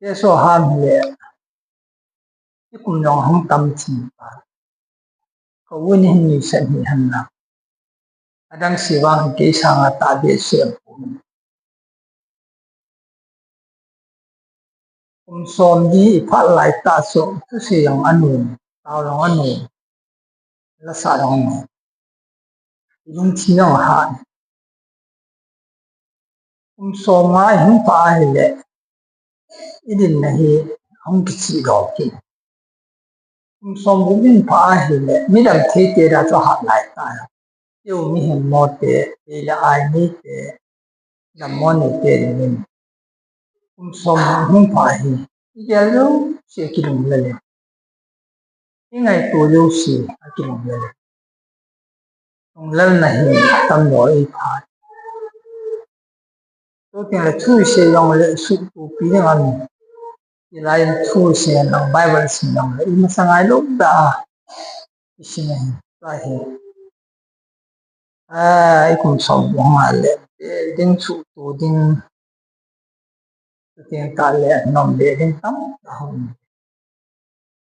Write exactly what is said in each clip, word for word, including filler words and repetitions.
Keso ham hile, ikum jong hung tam chin ta. Ka u ni hin ni sen hi han na. Adang si vang kei sanga ta be se pu. Kum som di i phat lai ta so, tu se jong anu, tao jong anu, la sa jong anu. Lung thi jong ha. Kum som nga i hung pha ahile, i dinna hi hung kichi do ki. Kum som gup in pha ahile, midang thei te da chu hat lai ta. Keu mihem mo te, kei le ai ni te, dammo ni te ding in. Kum som hung pha hi, i gel jouse kilunglel e. I ngaito jouse akilunglel e. Lunglelna hi tam lo i pha. Chuteng le thu i sei jong le suhtupi ding ahi. Hilai in thu i sei jong Bible i sei jong le i masa ngai lou da a i sei na hi. Tua hi. A, i kum som hung a le, ding suhtu ding. Chuteng tah le nom be ding tamtah hung.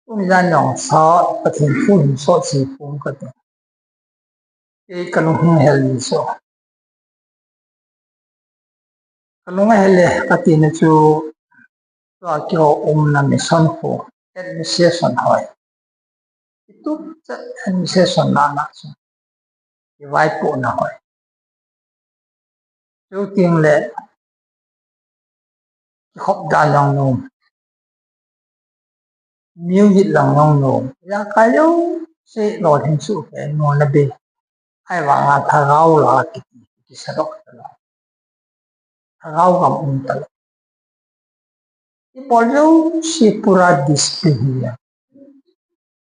Tuni jan jong sa Pathen thu hin sot sei pong kate. Kei ka lung hung hel ni so. Ka lung ahel e kati na chu tua kiho umna mission khu administration hoi. Itu administration na na chu. Kivaipohna hoi. Chuteng le kikhop dan jong nom. Music lang jong nom. Ijakai jouse lolhing soh kei nom na be. Ahivanga thagau la kiti, kisadok talou. Thagau gam um talou. Ibol jouse pura discipline hi a.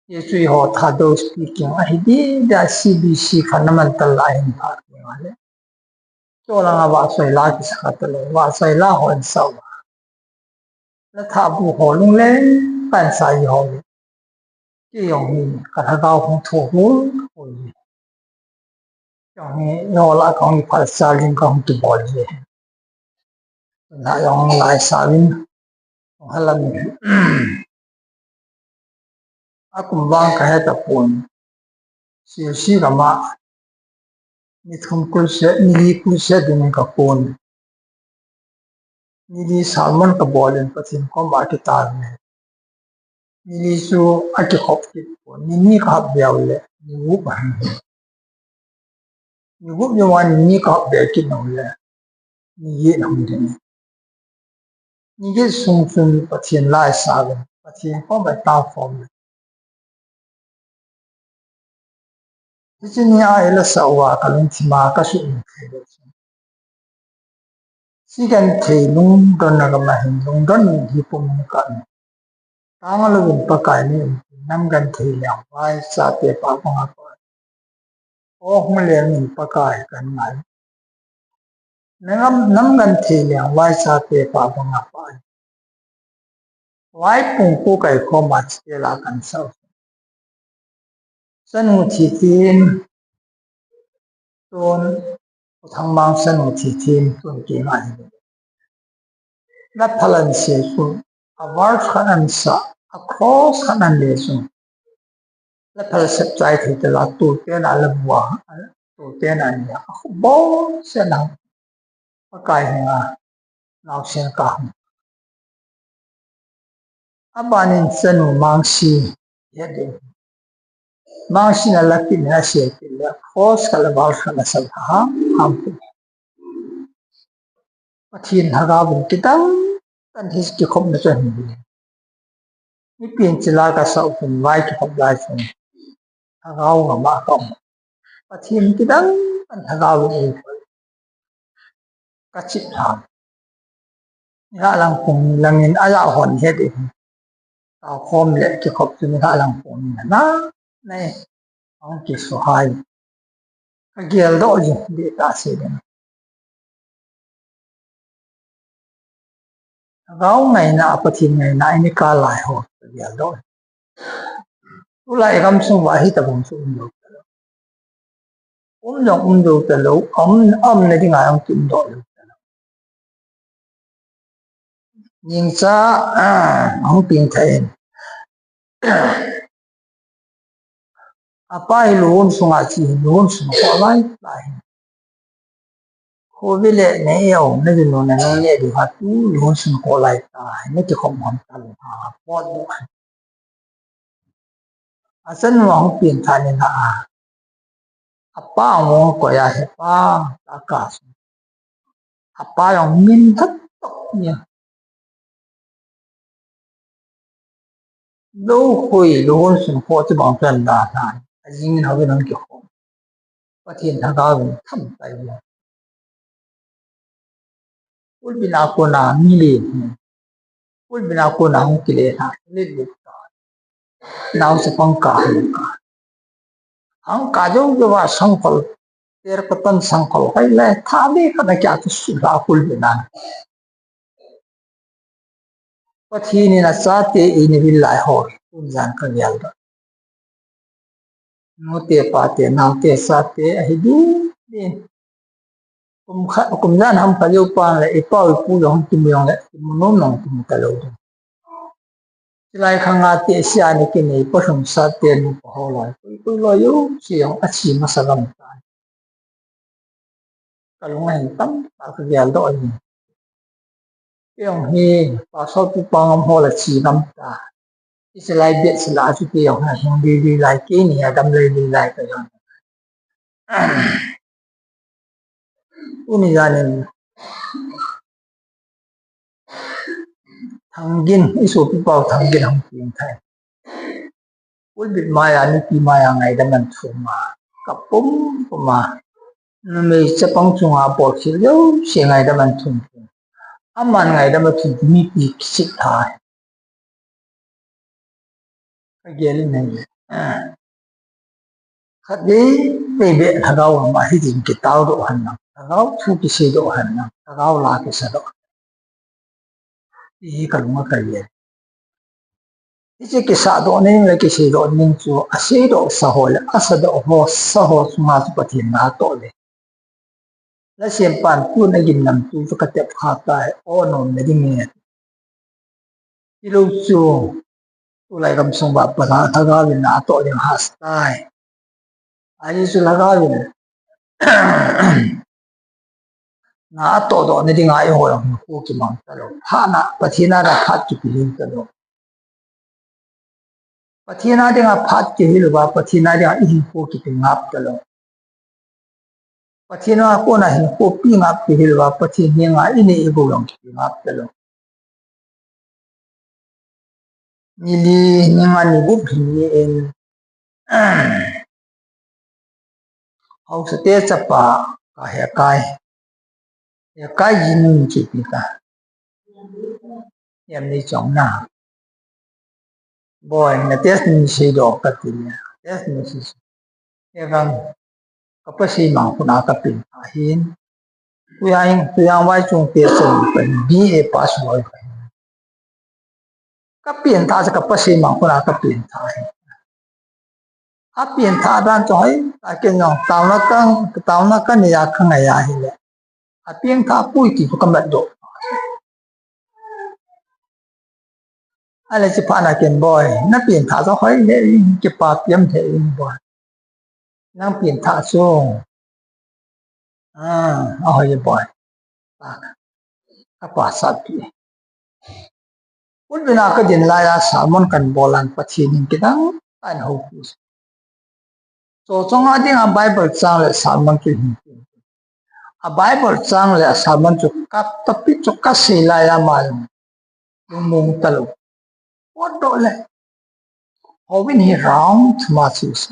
Hichu eiho Thadou speaking ahi di da, C B C fundamental la hin pha kei le. Chulanga vahchoi la kisa kha talou, vahchoi la hon sa uva. La thabu ho lungleng pan sa eiho le. Kei jong hi ka thagau hung tho hoi hoi. Jong hi eiho la ka hung pha sa ling ka hung kibol ji. Na jong lai sa vin hung halam. Akum vang ka he tapon. C C gam a ni thum crusade, ni li crusade ding ka kon. Ni li sermon ka bol in Pathen koma kital in. Ni li chu akikhop kit pon. Ni ni ka hap beu le, ni gup ahi. Ni gup jong a ni ni ka hap beu kit nung le, ni get hung ding. Ni get sung chun Pathen la i sa le, Pathen koma i tao khom le. Hiche ni a i la sa uva ka lungthim a ka suhmil thei le. Sigenthei lungdonna gam a hin lungdon hi pum ka. Tang louvin Pakai nei umpi, namgenthei leng vaichate pa banga pa. O hung lengin Pakai kan ngai. Nam, namgenthei leng vaichate pa banga pa. Vaipung ku kai khoma chite la kan sau. Chanu thi thim, tun, U Thangmang chanu thi thim, tun kei ngai. La phalan se chu, a verse khat an sa, a cross khat an le chu. La phal sep chai thei tala, tu tena la bua, tu tena ni, a khu bou se nang. Pakai henga, naosen ka hung. Abanin chanu Mangsi, he ding. Mangsi na la kit na se kit le, cross ka la verse khat na sa ha, ham kit. Pathen Lhagao vin kidang, kan his kikhopna chu hin. Nipin chila ka sau chun vai kikhop lai chun. Lhagao gam a ka um. Pathen kidang kan Lhagao vin ei khol. Ka chip lham. Nilhah lang pung langin a ya hon he ding. Tao khom le kikhop chu nilhah lang pung ni na. Nei. Ahung kisuhai. Ka geldoh jing ding tase ding. Lhagao ngaina, Pathen ngaina, ini ka lai ho ka geldoh. Tulai i gamsung uva hitabang chu um lou talou. Um jong um lou talou, um, umna dinga jong ki um doh lou talou. Ningcha, ah, hung ping thei. Apa hi luhun sunga chi, luhun sung kho lai, lai. Khovi le ne e o, ne dinu ne nung ne di ha tu, luhun sung kho lai ta, ne ki khom hom ta lu ha, pot lu ha. Achan wa hung pin tha ni na a. Apa ngong ko ya he pa, ta ka su. Apa yong min that tok nia. Lo hui, luhun sung kho chi bang pen da tha. A jing in ha ve nang ki khom. Pathen thagau in tham tai lo. Pulpit a kona mi le. Pulpit a kona hung kile na. Le le ta. Nau sa pang ka hung ka. Hung ka jo jo wa sangkol. Ter ka tan sangkol. Hai le tha le ka na kya tu su la pulpit a. Pathen in achate eina vil lai ho, tun jan ka gel doh. Nute pate, naote, chate, ahi ding ding. Kum khat, kum jan ham kha leu pan le, i pau i pu jong kimu jong le, kimu nom nom kimu ta lou ding. Chulai khang a te sia ni kinei, pa hung chate nu pa ho loi, pui pui loi yo, si jong achi masa gam ta. Ka lung a hin tam, ta ka gel doh in. Kei jong hi, pastor pu pa ngam ho la chi ngam ta. Isilai bet sila chu kei jong ha hing li li lai kei ni a dam lai li lai ka jong. Tuni janin. Thangin, i sopi pau Thangin hung pin thai. Pulpit maiya, mipi maiya ngaidam ahin thum a. Ka pum pum a. Numei chapang chunga bol khel jouse ngaidam ahin thum. Aman ngaidam ahin thum, mipi kichep tha. Ka gel in ahi. Khatvei, vei beh lhagao ama hi jing kitao doh hen lang. Lhagao thu kisei doh hen lang. Lhagao la kisa doh. Ti hi ka lung a ka gel. Hiche kisa doh ning le kisei doh ning chu asei doh sa ho le asa doh ho sa ho chunga chu Pathen na toh le. La siam pan tu na gin nam tu chu ka tep kha ta he, o nom na ding nge. Ti lou chu, tulai gam sung va pa lhagao in na toh ding ha stai. Ahi chu lhagao in. Na toh doh na ding a i ho jong hinkho kimang ta lou. Phat na, Pathen a da phat kipehil ta lou. Pathen a dinga phat kihil uva, Pathen a dinga i hinkho kipe ngap ta lou. Pathen a kona hinkho pe ngap kihil uva, Pathen henga i neh i gou jong kipe ngap ta lou. Ni li, ni nga, ni gup hin ni in. Haosa te chapa ka he kai. He kai jin kipe ta. Em ni chong na. Boi, na test ni sei doh ka ti na. Test ni sei. He vang, ka pa sei mang khu na ka pin tha hin. Tuya in, tuya vai chung te sen ka B A pass loi ka hin. Ka pin tha sa ka pa sei mang khu na ka pin tha hin. A pin tha dan chu hoi, a ken jong taona ka, taona ka nei a ka ngai a hile. A pin tha pui ti chu ka mat doh. Ale chi pha na ken boi, na pin tha chu hoi le, kipa piam the in boi. Nang pin tha chu. Ah, a hoi boi. Ka pa sa pi. Pulpit a ka din lai a sermon kan bol an Pathen in kidang tah in hou pi. Chu chunga dinga Bible chang le sermon chu hin. A Bible chang le a sermon chu ka topic chu ka sei lai a ma lungmong ta lou. Pot doh le. Houin hi round ma chu sa.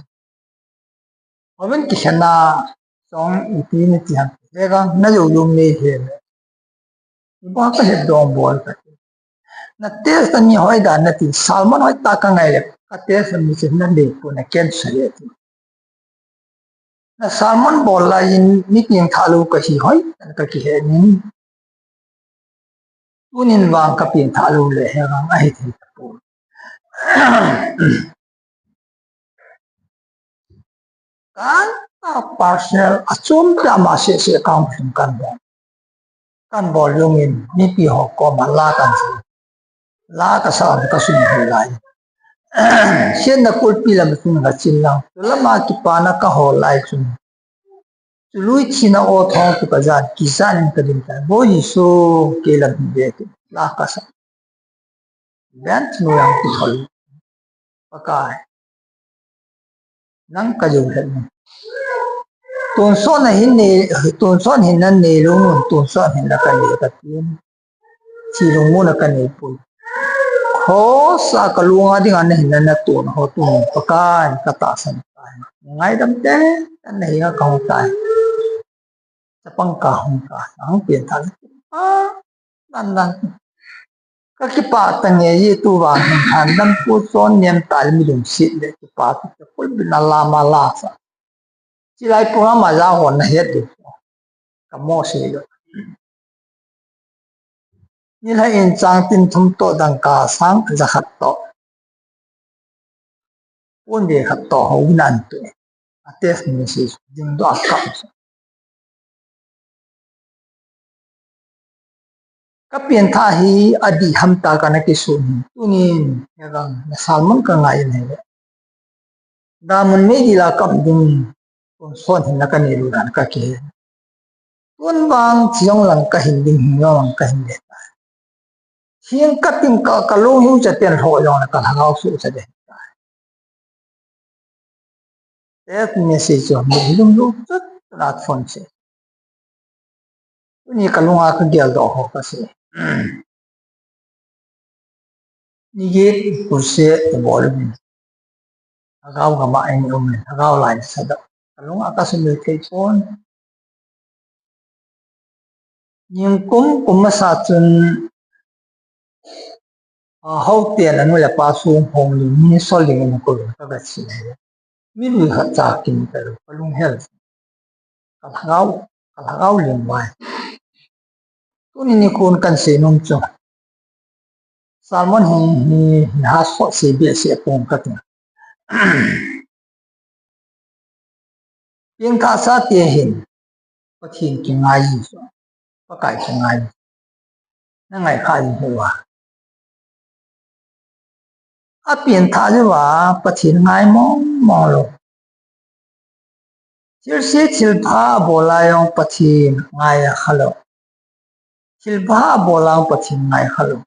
Houin kikhen a chong ipi na ti ham. Le ka na yo yo me he le. Ba ka het dong bol ka ti. Na test a mi hoi dan na ti, sermon hoi ta ka ngai le, ka test a mi che na le ko na cancel le ti. Na sermon bol lai in mi pin tha lou ka hi hoi, ka kihe ni. Tunin vang ka pin tha lou le he vang a hi thei ta poi. Kan a personal a chom pia ma se se kan phun kan bol. Kan bol jong in mipi ho koma la kan se. La kasa, kasum ho lai. Siatna kulpi lam chun kachin lang. Tulama kipana kahol lai chun. Tului thina o thong tu kajan, kijan in kading tai. Boi Jesu, kei lam hin ve kit. La kasa. Ven thinu yang kithol. Pakai. Nang kajo het. Tonsot na hin nei, tonsot hin na nei lou, tonsot hin na kanei katin. Thi lungmonna kanei poi. Khosa kalunga dinga nahin na naton ho tun Pakai katahsan tai. Ngaidam tah in nahi a kahung tai. Chapang kahung tai. Ahung pen tha. Ah, dan dan. Kakipah tange ji tu vang hin thandam pu chon niam tai mi lungset le kipah tu kulbin a lama lasa. Chilai program a ja hon nahet diu. Kamo sei lou. Nilhah in chang tin thum toh dangka sang jakhat toh. Pon ve khat toh houin an tu. A text message ding doh a kap. Kapen tha hi adih ham tah kana kisun hi. Tunin, hevang, na sermon kangai in hile. Damun meidil a kap ding, tonsot hin na kanei lou dan kakihe. Tun vang, thi jong lang kahin ding, hin jong lang kahin le tai. Hin katin ka, kalung hi ucha ten lho jong la kalhagao sucha den tai. Text message chu mi lunglut chut na phone se. Tuni kalunga kagel doh ho kase. Nigel kuse te bol min. Lhagao gama in um in, lhagao lai sa doh. Kalunga kasumil thei pon. Nikum kum masa chun, a, houten anu le apa sung hong lou, mi sol ding in kol ka ga chi ne. Mi lui khat cha kin ka lou, ka lunghel. Ka lhagao, ka lhagao ling vai. Tuni nikho kan seinom chu. Sermon hi, hi, hi ha so se be se pong ka ti. Pengthah sate hin, Pathen kingai ji chu, Pakai kingai ji. Na ngai kha ji hih uva. A pengthah ji uva, Pathen ngai mong mong lou. Thilse thilpha bol a jong Pathen ngai a kha lou. Thilpha bol a jong Pathen ngai kha lou.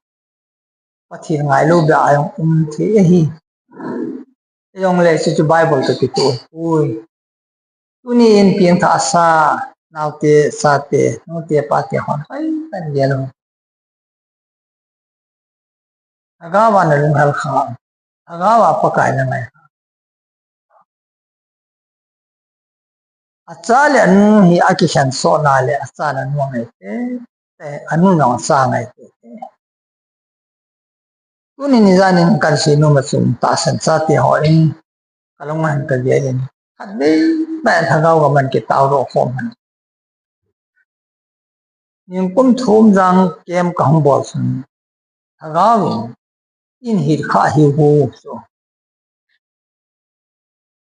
Pathen ngai lou beh a jong um thei ahi. Jongle chuchu Bible toh kitoh poi. Tuni in pengthah sa, naote, chate, nute, pate hon, hoi, kan gel u. Lhagao a na lunghel kha, lhagao a Pakai na ngai kha. Acha le anu hi akikhen soh na le, acha le anu ngai te, te, anu nong acha ngai te, te. Tuni nijan in kan seinom a chun tahsan chate ho in kalung a hin kagel in. Khatvei beh lhagao gam a kitao doh khom hen. Nikum thum jang camp kahung bol chun lhagao in, in hit kha hi hu chu.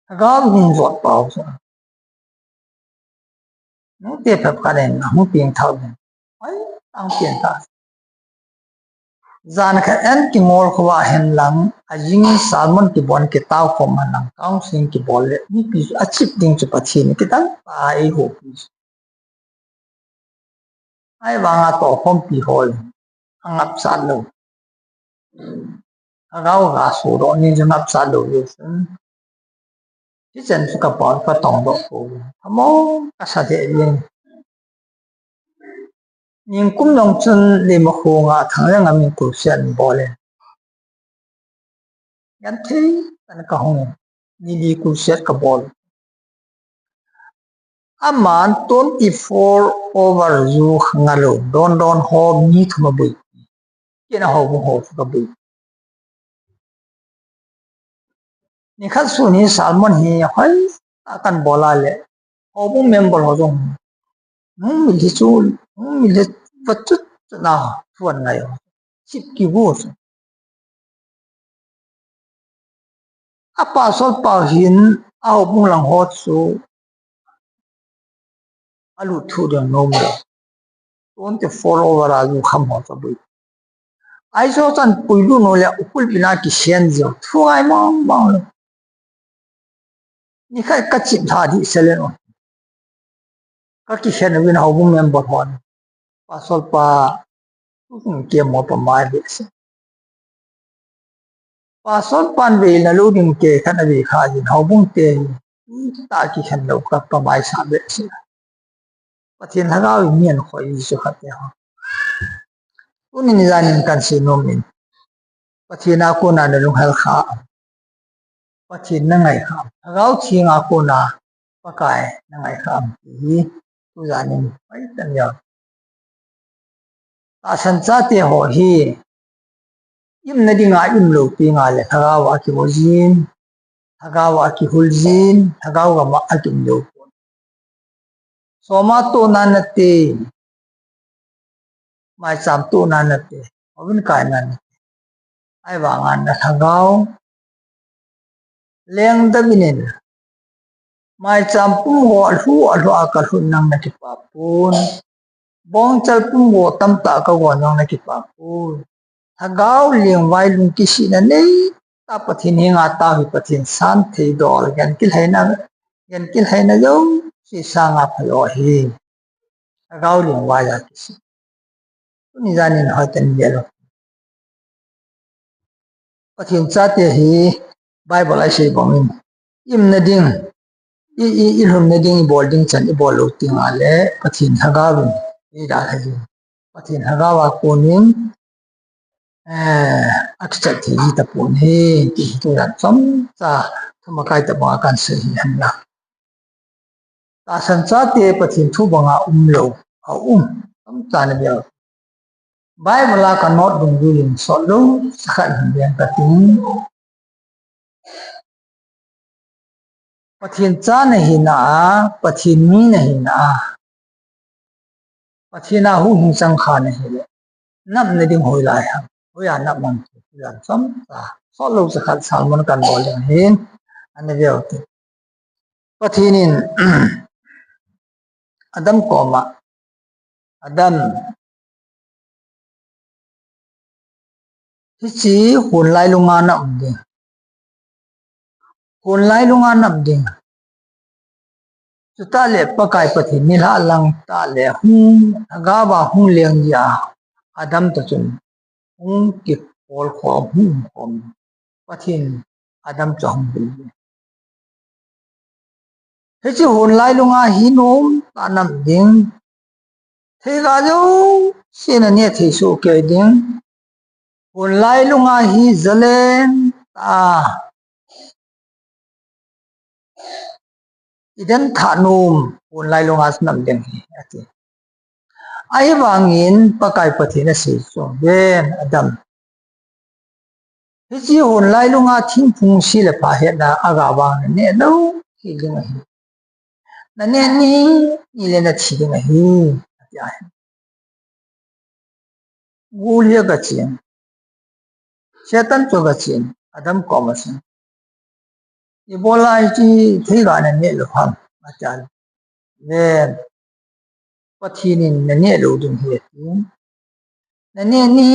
Lhagao in jot pau chu. Nute phep khat in ahung pengthah in. Ai, tang pengthah. Jan khat in kingol khova hen lang, ajing sermon kibol kitao khom hen lang, counseling kibol le, mipi chu achip ding chu Pathen in kidang pa eiho pi chu. Ahivanga tohkhompi hon angapsah lou. Lhagao ga sodoh ni chu ngapsah lou jeh chun. Hichan chu kapon katong doh pou. Thamo kasa deh jeng. Nikum jong chun Leimakhong a Thangleng a min crusade bol e. Genthei tah in kahung in, ni li crusade kabol. Aman twenty-four hour ju kha nga lou, don don ho mi thum abui. Kei in houbung ho chu kabui. Nikhat sun hi sermon hi hoitah a kan bol a le, houbung member ho jong hung mil hi chu, hung mil hi va chut chut na thu an ngai u. Chip kibu chu. A pastor pa hin a houbung lang ho chu alut thu ding nom lou. Twenty-four hour a ju kham ho chu abui. Aizawl chan puilut nau le pulpit na kisen jing. Thu ngai mong mong lou. Nikhat kachip lha ding selen o. Kakikhen uvin houbung member hon. Pastor pa, tukum kemo pa mai behseh. Pastor pan veina lou ding kei khat avei kha jin houbung te. Tah kikhen lou kapa mai sa behseh. Pathen lhagao in mian khoi Jesu khat te ho. Tuni nijan in kasei nom in. Pathen a kona nalunghel kha. Pathen nangai kha. Lhagao Theng a kona Pakai nangai kha. Ti hi. Tujan in pai tan ya. Tahsan chate ho hi. Imna dinga imlou pi nga le lhagao a kihol jin. Lhagao a kihol jin. Lhagao gam a kium lou. Soma tona nate. Maicham tona nate. Houbung kaina nate. Ahivanga na lhagao. Leng da binin. Maicham pum ho alhu alhu a kalhun nang nakipa pon. Bongchal pum ho tamtah kagon nang nakipa pon. Lhagao lengvai lungkisihna nei. Ta Pathen henga tao hi Pathen san thei dol. Gan kilhaina, gan kilhaina jouse sanga phalo hi. Lhagao lengvai a kisih. Tuni jan in hoitah in velo. Pathen chate hi Bible a isei bangin. Imna ding. I, i, ilhunna ding, ibol ding chan, ibol lou ding a le. Pathen lhagao in. Ida lhagao. Pathen lhagao a konin. Eh, akichat thei tapon hi. Ti hi tujan chomcha. Thumakai tabang a kansei hi henlang. Tahsan chate Pathen thu banga umlou, aum, tamtah na bia. Bible a ka note dungjui in sot lou, sakhat hin bia kating. Pathen cha nahi na a, Pathen mi nahi na a. Pathen a huhhing chang kha nahi le. Napna ding hoilai ham. Hoiya nap mang ti, tujan chomcha. Sot lou sakhat sermon kan bol ding hin. Ana veu te. Pathen in Adam koma, Adam, hiche hon lailunga na um ding. Hon lailunga na um ding. Chutah le Pakai Pathen nilhah lang tah le hung, lhagao a hung leng jia Adam toh chun hung kikol khom, hung um khom. Pathen Adam chu ahung vil. Hiche hon lailunga hi nomtah na um ding. Theiga jouse na neh thei soh kei ding. Hon lailunga hi zalen tah. Idan thanom, hon lailunga na um ding hi, ati. Ahivangin Pakai Pathen asei chu, ven Adam. Hiche hon lailunga thingphung se le pha hetna a ga vang na neh lou hel ding ahi. Na neh ni, ni le na thi ding ahi. Ati ahi. Gul hi aga chen. Satan chu aga chen. Adam koma chun. Ibola hiche theiga na neh lou ham. Ati a. Ven. Pathen in na neh lou ding ahi ati. Na neh ni,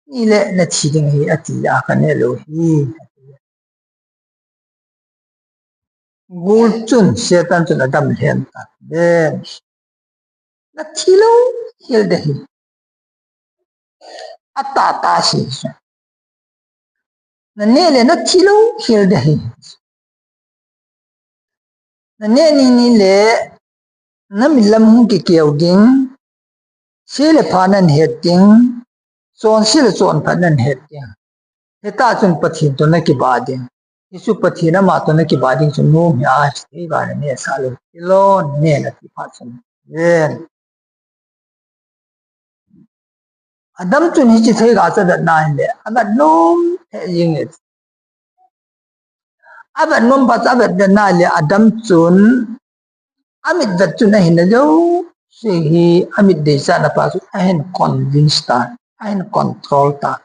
ni le na thi ding ahi ati a ka neh lou ahi. Gul chun, Satan chun Adam lhem tan. Ven. Na thi lou hel ding ahi. Atahtah asei. Na neh le na thi lou hel ding ahi. Na neh ni ni le na mitlam hung kikeu ding. Se le pha na het ding. Chonse le chonphat na het ding. Hetah chun Pathen toh na kibah ding. Hichu Pathen ama toh na kibah ding chu nom hi a, theiga na neh sah lou. Ilon neh na ti phat chun. Ven. Adam chun hiche theiga chu avet na hile, avet nom thei jeng e. Avet nom phat chu avet na hile, Adam chun, amit vet chun ahin na jouse hi, amit deichatna pa chu ahin convince tan, ahin control tan.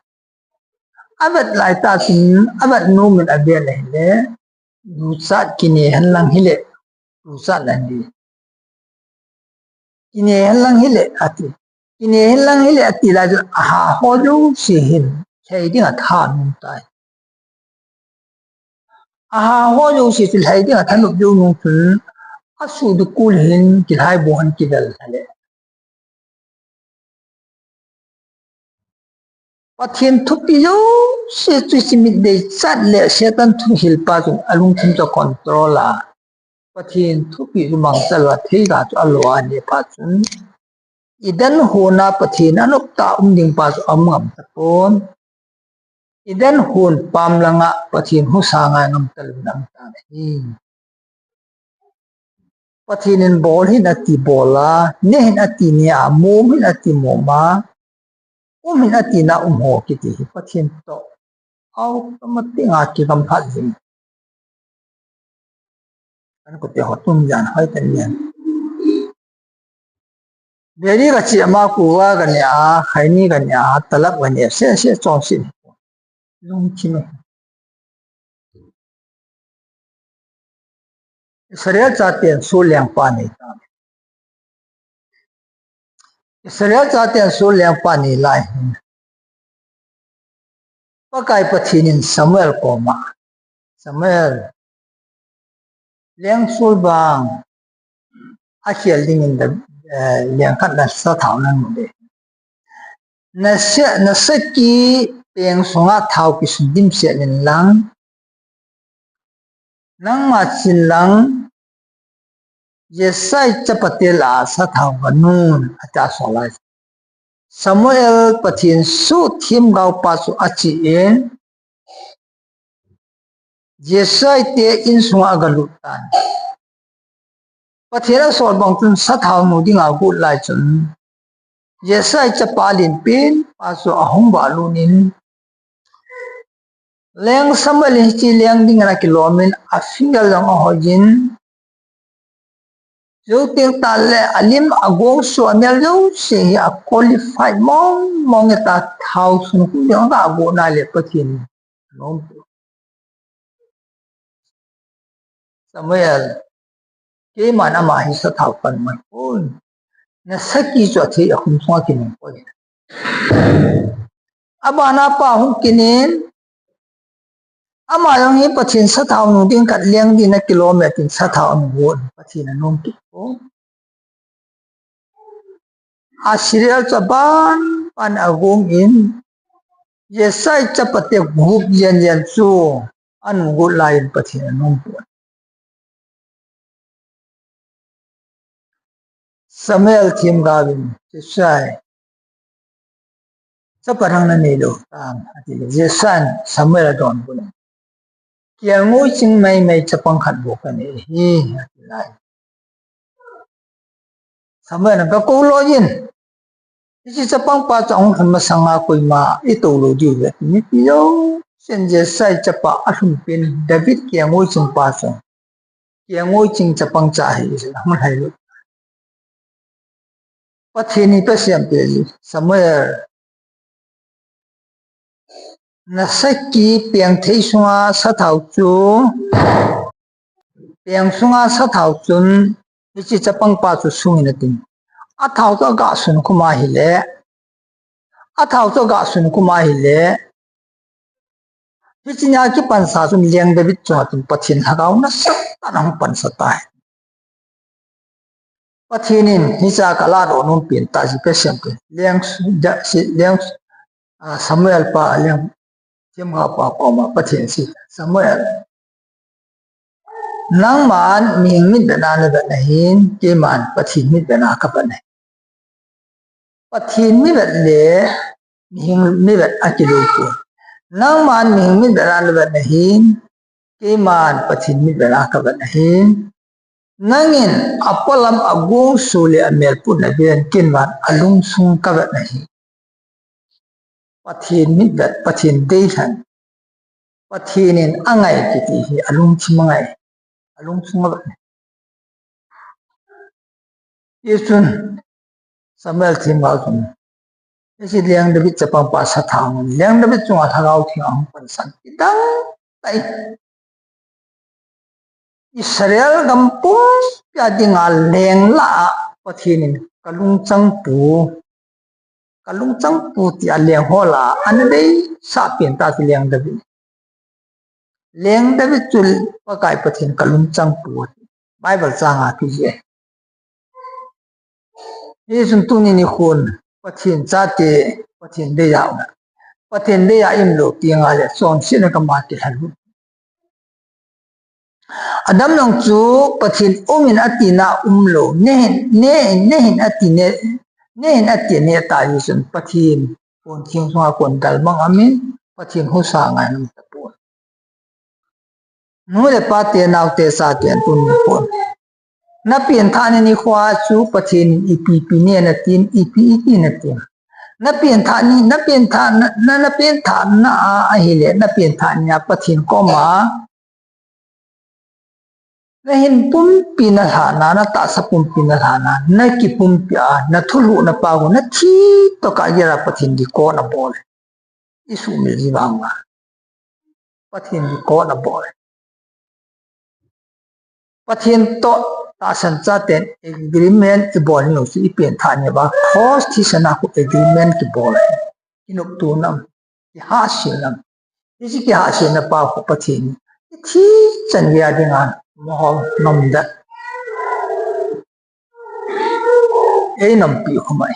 Avet laitah chun, avet nom in avet ahile, duchat kine henlang hile, duchat ahi. Kine henlang hile, ati. Ine hin lang hile ati lai chun, aha ho jouse hin lhai ding a thanom tai. Aha ho jouse chu lhai ding a thanom jou nung chun, asuh dukul hin kilhai bou han kivel hale. Pathen thupi jouse chu hiche mit deichat le Satan thuhilpa chun alungthim chu control a, Pathen thupi chu mangcha lou a, thei ga chu alo a, ane phat chun Eden hon a Pathen anop tah a um ding pa chu aum ngam tapon. Eden hon pam langa Pathen husa ngai ngam talou in aum tan ahi. Pathen in bol hin ati bol a, ne hin ati ne a, mom hin ati mom a, um hin ati na um ho kiti hi Pathen toh automatic a kigam phat jing. Kan kote ho tum jan hoi tan jan. Beri ga chi ama kuva ga ne a, khaini ga ne a, talap ga ne a, se se chonse. Lungthim. Israel chaten sul lengpa nei ta. Israel chaten sul lengpa nei lai hin, Pakai Pathen in Samuel koma, Samuel, lengsul bang akhel dingin da, eh, lengkhat na sathao namu de. Nasa, nasaki peng sunga thao kisun dimset in lang, nangma chin lang, Jessai chapate lah a sathao ga nun, ati a sol a. Samuel Pathen suhthemgao pa chu ache in, Jessai te insunga aga lut tan. Pathen asol bang chun sathao nu dinga agot lai chun, Jessai chapa lenpen pa chu ahung valut in, leng Samuel in hiche leng dingin akilom in, afinger jong ahoi in, chuteng tah le alim agong su anel jouse hi a qualified mong mong e, ta thao sun khum ding aga go na le Pathen nom. Samuel, keiman ama hi sathao kahin man poi. Nasaki chu athei a khum sunga kinung poi. Abana pa hung kit in, ama jong hi Pathen sathao nu ding khat leng ding a kilom e tin sathao agot, Pathen anom kit poi. A serial chu aban ban agong in, Jessai chapate gup jen jen chu agot lai in Pathen anom poi. Samuel themgao in, Jessai, chapa dang nanei lou tam, ati le, Jessai in Samuel adonbut in, kelngoi ching maimai chapang khat bou kanei ahi, ati lai. Samuel in, kakou loi in, hiche chapang pa chu ahung lhun masanga koima itou lou diu ve, mipi jousen Jessai chapa alhun pen David kelngoi ching pa chu, kelngoi ching chapang cha ahi, ahung lhai lou. Pathen in ipi asei em ti, Samuel, nasaki pengthei sunga sathao chu, peng sunga sathao chun hiche chapang pa chu sung in atin. Athao chu aga sun khum ahile, athao chu aga sun khum ahile, hiche nia kipansa chun leng David chunga chun Pathen lhagao nasatah in ahung pansa tai. Pathen in hiche a kaladoh nom pen tah chu ipi asei em ti, leng, leng, ah, Samuel pa, leng themgao pa koma Pathen asei, Samuel, nangman mihing mitvet a navet ahin, keiman Pathen mitvet a kavet ahi. Pathen mitvet le mihing mitvet akilou poi. Nangman mihing mitvet a navet ahin, keiman Pathen mitvet a kavet ahin. Nangin apolam agongsu le amelput naven, keiman alungsung kavet ahi. Pathen mitvet, Pathen deilhen, Pathen in angai kiti hi alungthim angai, alungsung avet. Hichun Samuel themgao chun, hiche leng David chapang pa sathao, leng David chunga Lhagao Theng ahung pansan kidang tai. Israel gam pumpia dinga leng lah a Pathen in kalungchang pu, kalungchang pu ti a leng ho lah a ana deisah pen ta chu leng David. Leng David chu Pakai Pathen kalungchang pu ti Bible chang a kijih e. Hichun tuni nikhon Pathen chate, Pathen dei a um, Pathen dei a um lou teng le chonsetna gam a kilha lhon. Adam jong chu Pathen um in ati na um lou, neihin, neihin, neihin ati ne, neihin ati ne ta hichun Pathen pon thing sunga kon dalmang amin, Pathen husa ngai nam tapon. Nu le pa te, nao te, sa te, tuni nikhon na pianthah ni nikho a chu Pathen in ipi ipi nei natin, ipi ipi natin. Na pianthah ni, na pianthah na, na, na pianthah na a, ahile, na pianthah ni a Pathen koma na hin pumpi na lhahna, na tahsa pumpi na lhahna, na kipumpi a, na thulhuhna pa ho, na thi toh kagel a Pathen record abol e. I sumil ji vang uva. Pathen record abol e. Pathen toh tahsan chaten agreement ibol lou chu i pianthah ni uva. Cross thisan a khu agreement kibol e. Kinopto nam, kihahsel nam. Hiche kihahselna pa khu Pathen in ithi chan gei a dinga mo ho nom da. Ei nampi khu mai.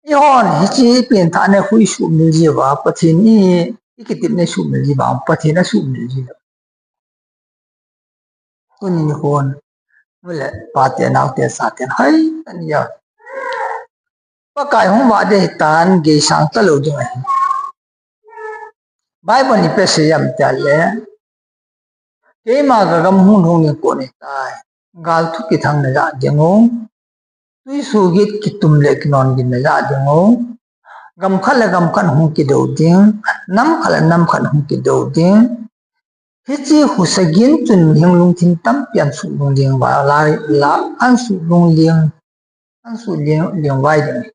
Eihon hiche i pianthah ni khu i sumil ji uva, Pathen i, i kitepna i sumil ji uva, Pathen asumil ji uva. Tuni nikhon nu le pa te, nao te, sa te, hai, ani ya. Pakai hung vah ding ahitan, gei sang talou ding ahi. Bible in ipi asei em tia le, keima ka gam hung lhung ding kon ahitai. Gal thu kithang na ja ding u. Tui su git kitum le kinon gin na ja ding u. Gam khat le gam khat hung kidou ding. Nam khat le nam khat hung kidou ding. Hiche husa gin chun mihing lungthim tampi an suhlung leng vai lai la, an suhlung leng, an suhlung leng vai ding.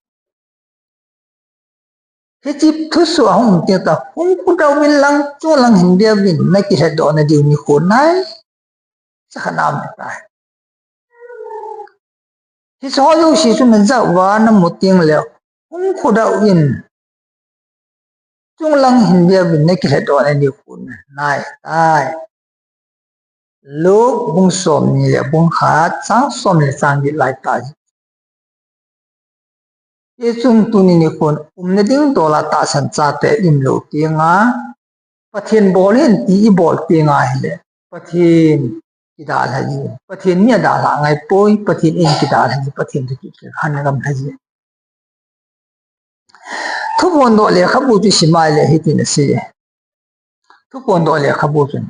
Hiche thusoh ahung um teng tah, hung kidou vin lang, chunglang hin bia vin, na kilhadoh na diu nikho nai. Sakha nam tai. Hiche ho jouse chu na ja uva na mu teng le, hung kidou vin. Chunglang hin bia vin na kilhadoh na nikho nai tai. Luke bung som ni le bung khat, chang som le chang get lai tai. Hichun tuni nikhon umna ding dol a tahsan chate um lou teng a, Pathen bol hen ti i bol teng a hile, Pathen kidalha ji, Pathen mi adalha ngai poi, Pathen in kidalha ji, Pathen toh kikhen gam lha ji. Thuphondoh lekhabu chu sim a le hitin asei e. Thuphondoh lekhabu chun,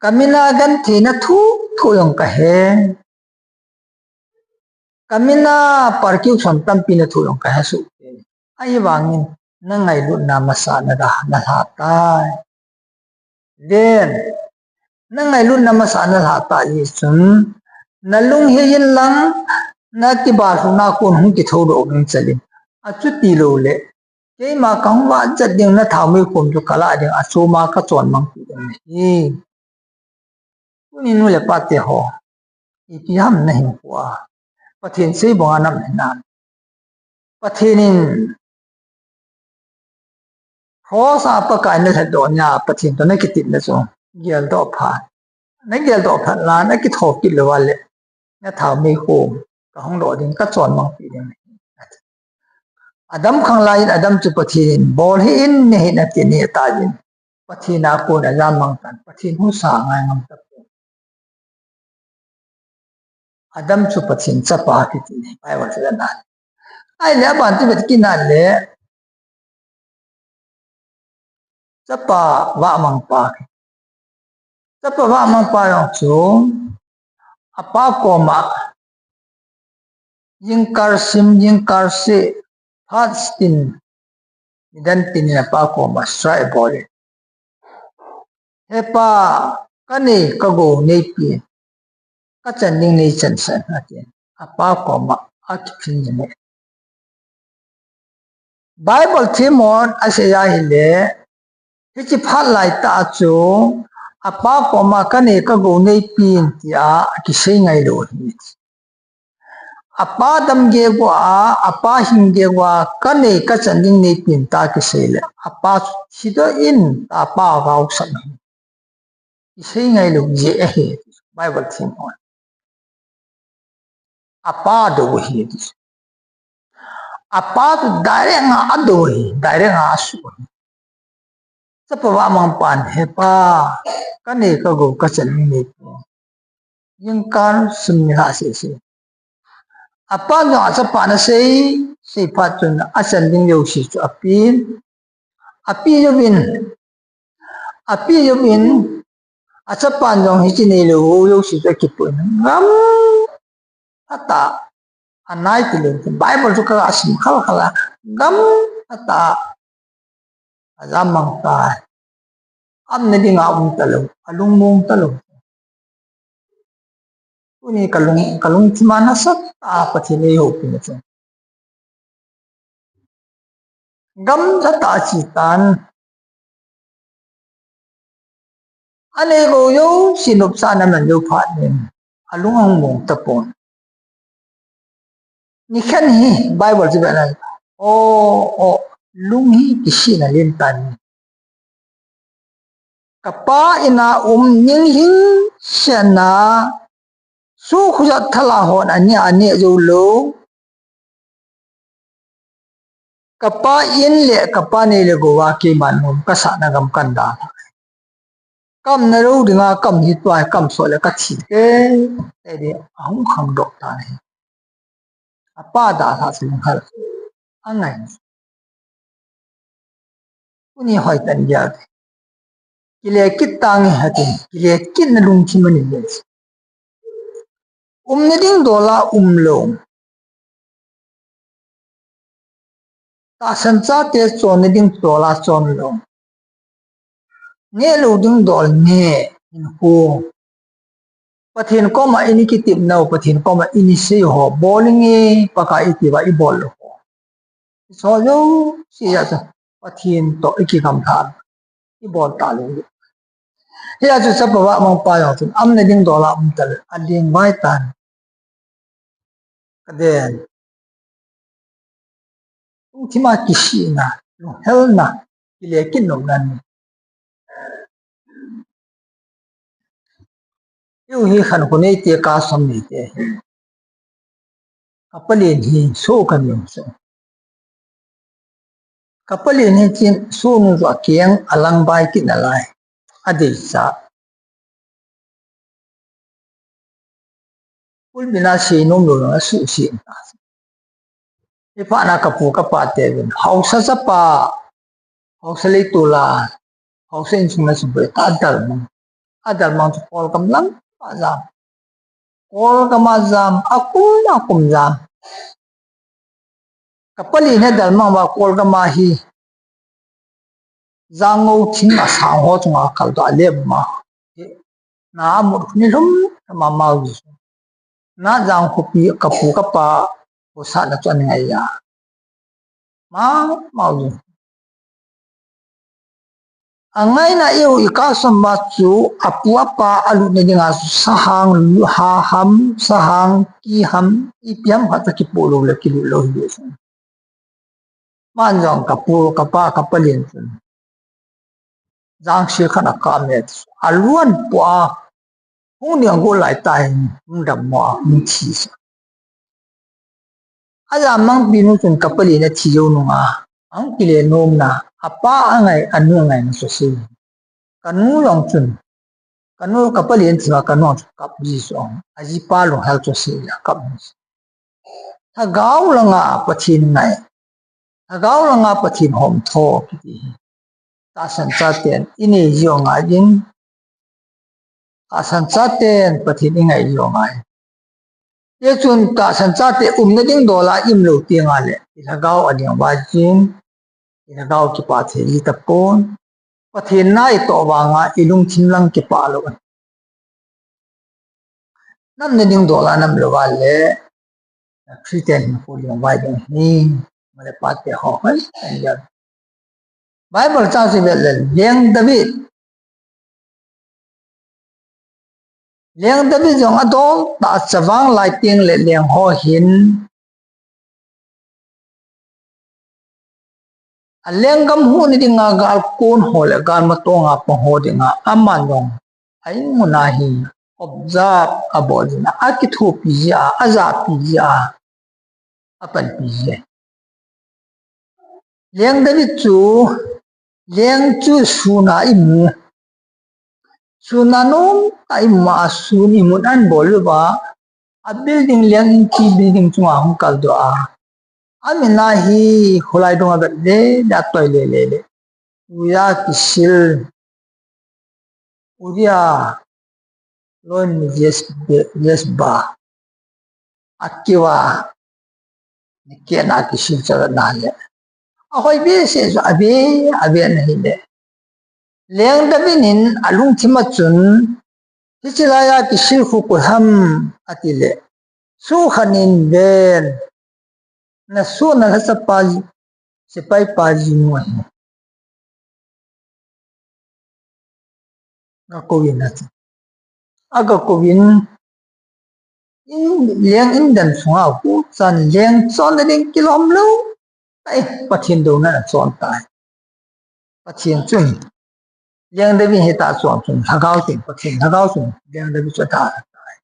ka min a gentheina thu, thu jong ka he. Ka min a persecution tampi na thu jong ka he suh e. Ahivangin na ngailutna masa na da, na lha tai. Ven, na ngailutna masa na lha tai chun, na lunghei in lang, na kibahlutna kon hung kithoudoh ding chal in. Achuti lou le, keima ka hung vah chet ding na thaomei khom chu ka lah ding, achom a ka chonmang pi ding ahi. Tuni nu le pa te ho, ipi ham na hinkho a Pathen sei banga nam hinam? Pathen in cross a Pakai na lhadoh nia Pathen toh na kitepna chu geldoh phat. Na geldoh phat la na kitho kit lou a le, na thaomei khom ka hung doh ding, ka chonmang pi ding. Adam khanglai in Adam chu Pathen in bol hih in, nei hih in ati, nei ati in. Pathen a kon a ja mang tan, Pathen husa ngai ngam tapon. Adam chu Pathen chapa kiti Bible chu ana. Ahile aban chu vet kit na le, chapa vahmang pa. Chapa vahmang pa jong chu apa koma jingkah sim, jingkah se, phat tin, nidan tin in apa koma strike bol in, He Pa, ka nei ka gou neipe in, ka chan ding nei chansan, atin. Apa koma akiphin in e. Bible themhon asei ahile, hiche phat laitah a chu, apa koma ka nei ka gou neipe in tia akisei ngailou ahi. Apa dam gei uva, apa hing gei uva, kanei kachan ding neipeh in tia kisei le, apa thi doh in, tia apa gaosap hi. Isei ngailou jeh ahi, Bible themhon. Apa dou ahi ti. Apa chu direct a adou ahi, direct a asuh ahi. Chapa vahmangpan, "He pa, kanei kagou kachan ding neipeh in. Jingkah sum nilhah sese." Apan jong achapan asei, seiphat chun achan ding jouse chu apen. Ape jouvin, ape jouvin, achapan jong hiche neilou ho jouse chu akipoh in, gamlhatah a, anai tilou, Bible chu kaga sim khalkhal a, gamlhatah a, ajam mang tai. Aumna dinga um talou, alungmong talou. Tuni kalung, kalungthim a nasatah a Pathen eihoupi na chu. Gamlhatah a ache tan. Anei gou jouse nopsahna aman jou phat in, alung ahung mong tapon. Nikhat hi Bible chu vet le, o, o, lung hi kisihna len tan. Kapa in a um, ninglhing sena, soh khojat thal a hon aneh, aneh joulou. Kapa in le kapa nei le gou a keiman nom kasahna gam kan dalha. Kaumna lou dinga kaum hi tua hi, kaum sot le kathi teitei ding, ahung khangdoh tan ahi. Apa dalhah chu lunghel angai. Tuni hoitah in gel te. Kile kit tange hati, kile kitna lungthim anei e. Umna ding dol a umlou. Tahsan chate chonna ding dol a chonlou. Neh lou ding dol neh, hinkho. Pathen koma ini kitepnau, Pathen koma ini sei ho, bol inge, Pakai iti uva ibol lou ho. Hiche jouse a chu Pathen toh ikigamlha, ibol talou. Hia chu chapa vahmangpa jong chun aumna ding dol a um talou, alengvai tan. Kaden. Lungthim a kisihna, lunghelna, kile kit nopna nei. Eiho hi khankho neite, kahsam neite ahi. Kapalen hi soh kanei chu. Kapalen hi chun soh nung chu akeng alangvai kit nalai. Adeicha. Pulpit a seinom lou jong asuhset ta. Hiphat na kapu kapa teuvin, haosa chapa, haosa leitol a, haosa insung na sung poi ta adalmang. Adalmang chu Kolgam lang a jam. Kolgam a jam, akum, akum jam. Kapalen hi adalmang uva Kolgam a hi. Jangou thing asang ho chunga kaldoh a alep ma. Na amut khu nilhum lhum a amau ji. Na jang khopi kapu kapa haosa na chu angai a. Ma, mau ji. Angaina eiho i kahsam uva chu apu apa alutna dinga chu sahang, ha ham, sahang, ki ham, ipi ham khat akipoh lou le kilut lou hi. Aman jong kapu, kapa, kapalen chun jangse khat akap e, aluan pua, hung ding agot lai tah in hung dammo a hung thi sa. Ajam mangpi nu chun kapalen athi jou nunga, ahung kile nomna, apa angai, anu angaina chu asei. Kanu jong chun, kanu, kapalen thi a kanu chu kap ji chu, ajipa lunghel chu asei a kap ji. Lhagao langa Pathen ngai, lhagao langa Pathen homtho kiti hi tahsan chaten inei jiu angai in, tahsan chaten Pathen ingai jiu angai. Hichun tahsan chate umna ding dol a ium lou teng le, ilhagao aleng vai jin, ilhagao kipah thei ji tapon. Pathen na itoh vanga ilungthim lang kipah lou. Namna ding dol a nam lou va le, Christian hinkho leng vai ding hi, male pate ho hoi, Bible chang chu vet le, Leng David. Leng David jong adol tah a chavang lai teng le leng ho hin, a lenggam huhna dinga gal kon ho le gal matong a pang ho dinga aman jong a in mun a hi observe abol jin a, akithopi ji a, ajahpi ji a, apanpi ji. Leng David chu, leng chu sun a imu. Sun a nom a imu a, sun imun an bol uva, a building, leng in chi building chunga hung kal doh a. Amin a hi khulai dunga vet le, le atoi le le le. Uria kisil. Uria loi ni Jes-, Jesba. Akiva ni kena kisil cha na le. Ahoi behseh chu ave, ave na hi le. Leng David in alungthim a chun, hiche lai a kisil khu koi ham ati le. Sukhan in ven. Na su na la chapa ji, sepai pa ji nu ahi. Ga kou in ati. Aga kou in, in leng in dan sunga khu chan leng chon na ding kilom lou. Ai, Pathen douna na chon tai. Pathen chun, Leng David hi ta chon chun, Lhagao chun, Pathen Lhagao chun, Leng David chu ta tai.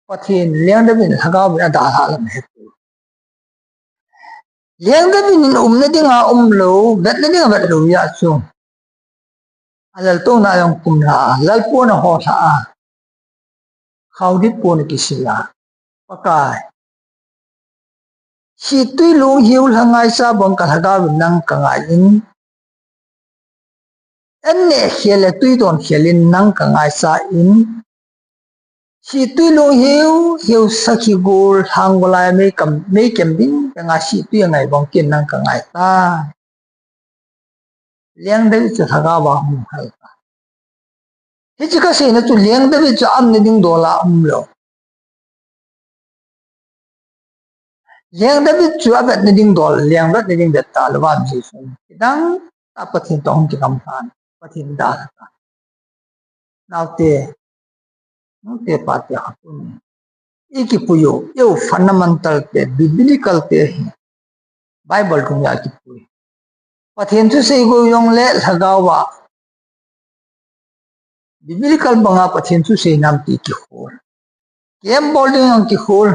Pathen, Leng David Lhagao min adalha lam he tu. Leng David in umna dinga um lou, vetna dinga vet lou ya chu. A laltouna jong kum lha a, lalpon a ho lha a. Khaodip pon a kisil a. Pakai. Situi lung hiu lha ngaisa bang ka Lhagao in nang ka ngai in. En neh khel le tui don khel in nang ka ngaisa in. Situi lung hiu, hiu sakhi gul, hang gulai mei kam, mei kem ding, ka ngai situi a ngai bang kin nang ka ngai ta. Leng David chu Lhagao va hung hal ta. Hiche ka seina chu Leng David chu a umna ding dol a um lou. Leng David chu a vetna ding dol, leng vetna ding vet ta lou va Jesu. Kidang ta Pathen toh hung kigam tan, Pathen dalha ta. Naote, nute pate khat un. I kipui u, eu fundamental te, biblical te hi. Bible kum ya kipui. Pathen thusei gou jong le Lhagao va. Biblical banga Pathen thusei nam ti kikhol. Kem bol ding jong kikhol.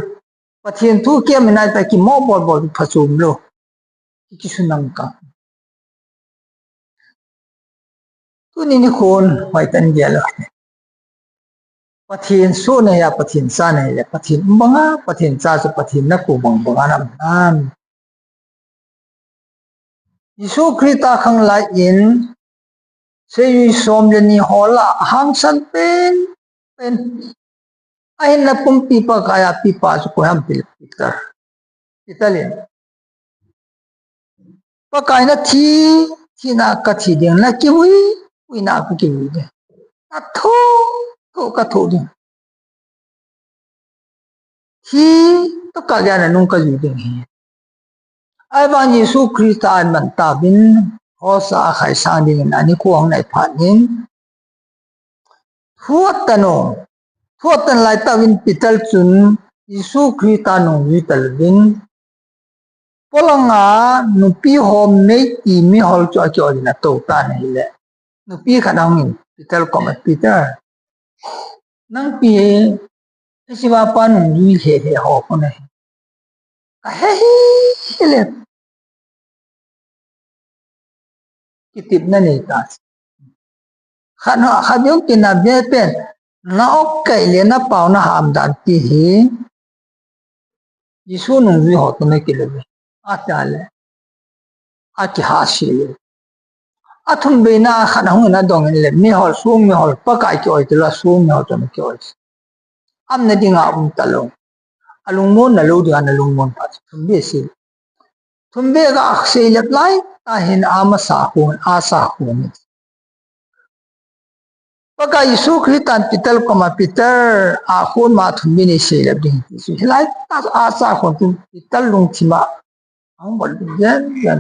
Pathen thu kem inai ta kimo bol bol phachom lou. Ki kisunang ka. Tuni nikhon hoitah in gel u hite. Pathen soh nahi a, Pathen cha nahi le, Pathen um banga, Pathen cha chu Pathen nakou bang banga na um ham. Jesu Christa khang lai in, seijui som le ni ho lah a hangsan pen, pen. Ahinla pumpi Pakai a pipa chu koi ham? Peter. Peter in. Pakai, na thi, thina ka thi ding, na kivui, vuina ka kivui ding. Na thoh, thoh ka thoh ding. Thi, to ka gei a na nung ka jui ding ahi. Ahivang Jesu Christa aman tauvin, cross a akhai sang dingin ani khuang nai phat in, thuat tan u, thuat tan lai tauvin Peter chun Jesu Christa nungjui talou vin, polanga nupi ho meiti mihol chu akiol in atou tan ahile, nupi khat ahung in Peter koma, Peter, nangpi hi, hiche vapa nungjui he he ho kona hi. Ka he hi, he le. Kitepna nei ta. Khat ho, khat jong tina ve pen. Na ok kai le na pao na ham dan ti hi. Jesu nungjui ho toh na kilou ve. Ati le. Akihahsel le. Athum beina khat ahung in adong in le. Mihol, song mihol, Pakai kioi tilou, song mihol toh na kioi. Umna dinga um talou. Alungmon na lou dinga na lungmon pa. Thum be sei. Thum be ga seilep lai, tahin amasa khun, asa khun. Pakai Jesu Christan Peter koma, Peter, akhun ma thum be nei seilep ding ti chu. Hilai ta asa khun chu Peter lungthima. Ahung bol jen jen.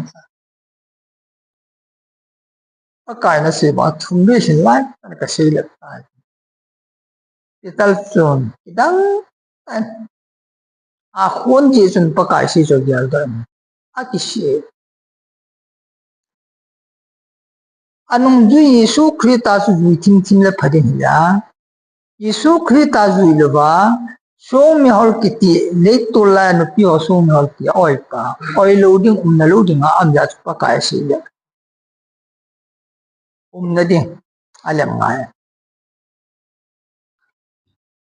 Pakai nasei bang thum be hilai, ana ka seilep tai. Peter chun kidang tan. Akhun jeh chun Pakai sei chu agel doh in akisih. Anungjui Jesu Christa chu jui thimthim le pha ding hia, Jesu Christa jui louva, song mihol kiti, leitol laiya nupi ho song mihol ti a oipa, oilou ding, umna lou dinga um jeh chu Pakai sei le umna ding alem ngai.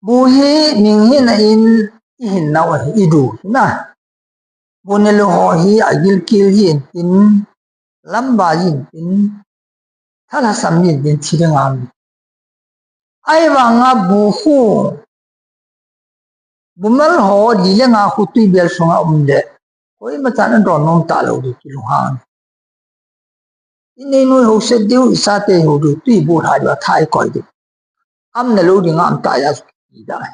Bu hi mihing hina in ihin nau ahi, idu hina. Bu nelu ho hi agilkel jin tin, lamba jin tin, thalhasam jin tin thi ding aum. Ahivanga bu khu, bu mal ho li le nga khu tuibel sunga um le, koimachan adon nom talou ding kilunghang. Inei noi ho set diu, ichate ho diu, tui bu lha diu, atha ikoi diu. Umna lou dinga um tah jeh a chu kidai.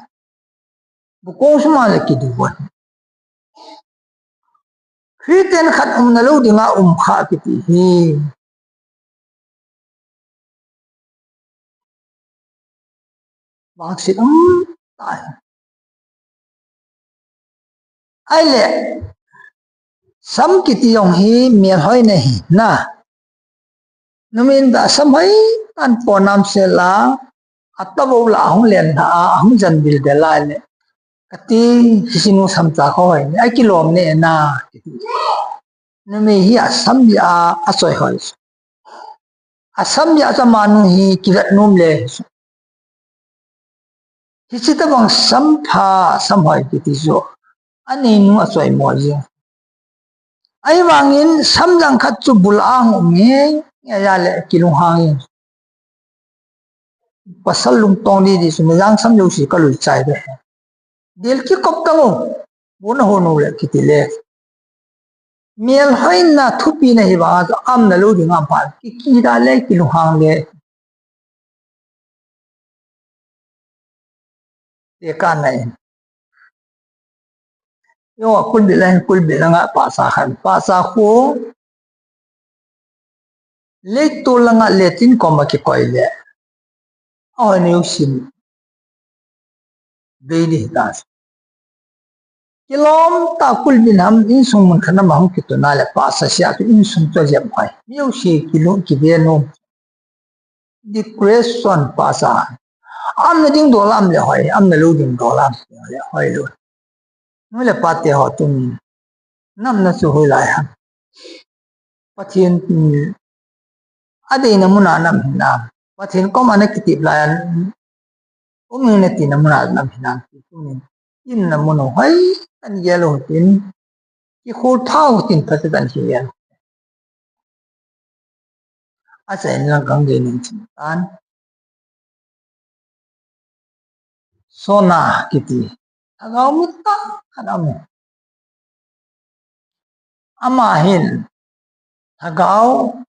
Bu kong suma le kidu uvin. Christian khat umna lou dinga um kha kiti hi. Vangset um tai. Ahile, sam kiti jong hi melhoina hina. Numei in asam hoi tan ponam sela, atobou lah a hung len lha a, ahung jan bil del a le, kati, hiche nu sam cha kho hoi ne, akilom ne na, kiti. Numei hi asam jeh a, achoi hoi. Asam jeh a chu amanu hi kivet nom le. Hiche tabang sam pha, sam hoi kiti chu, aneinu achoi mo jing. Ahivangin sam jang khat chu bu lah a hung um hi, ahile kilunghang in. Pasal lungtong didi chu, najang sam jouse kalui chai de. Dil kikop tang u, bu nahon u le kiti le. Melhoina thupi nahi vanga chu umna lou dinga um phat, kikida le, kilunghang le. Te ka nai. Yo, kulbit lang, kulbit langa pahcha khat. Pahcha khu, leitol langa letin koma kikoi le, ahoina jousen bei ding hita. Kilom tah kulbit ham, insung mun khat a ma hung kitun a le, pahcha sea chu insung chu ajep hoi. Mi jouse kilung kive nom. Depression pahcha. Umna ding dol a um le hoi, umna lou ding dol a um le hoi lou. Nu le pa te ho tunin, na umna chu hoilai ham? Pathen, um, adeina muna na um hinam? Pathen koma na kitep laiya, um inge natina muna na um hinam? Tunin, i umna mun u hoi tah in gel u hitin, kikhol thao hitin, phatecha in kigel u. Achaina lang kang dei ning chin tan. Sona kiti lhagao mi tah khat aum e. Ama hin lhagao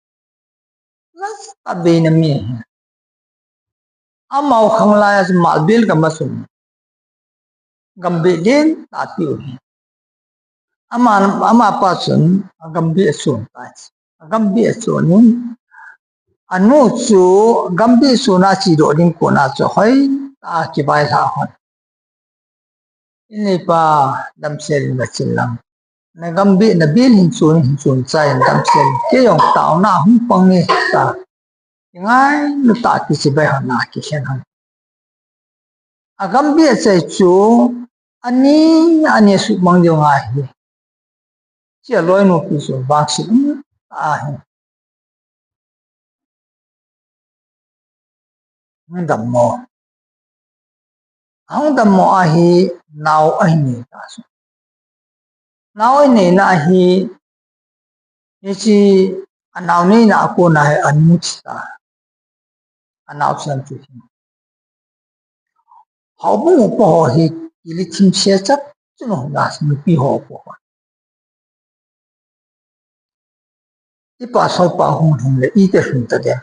nasatah beina mi ahi. Amau khanglai a chu Malbil gam a chun gambih lentah tiu ahi. Ama, amapa chun agambih achon tai. Agambih achon in, anu chu gambih chon a chedoh ding kona chu hoitah a kivailhah hon. Inneipa, damsel in gachin lang. Nagambih, nabil hin chon, hin chon chai in damsel in. Kei jong taona hung pang e tia, kingailu tah a kichibai hon a kikhen hon. Agambih achai chu ani, ani asuhmang diu ngai ahi. Hiche aloinupi chu vangset um tah ahi. Hung dammo. Ahung dammo ahi, nao ahin nei tah chu. Nao ahin neina ahi, hiche anao neina a kona hi anu thi tai. Anao chanu chu hi. Houbung upa ho hi kile thim se chat chu nu la nupi ho upa ho. Ipa solpa hung lhung le iti lhung ta dem?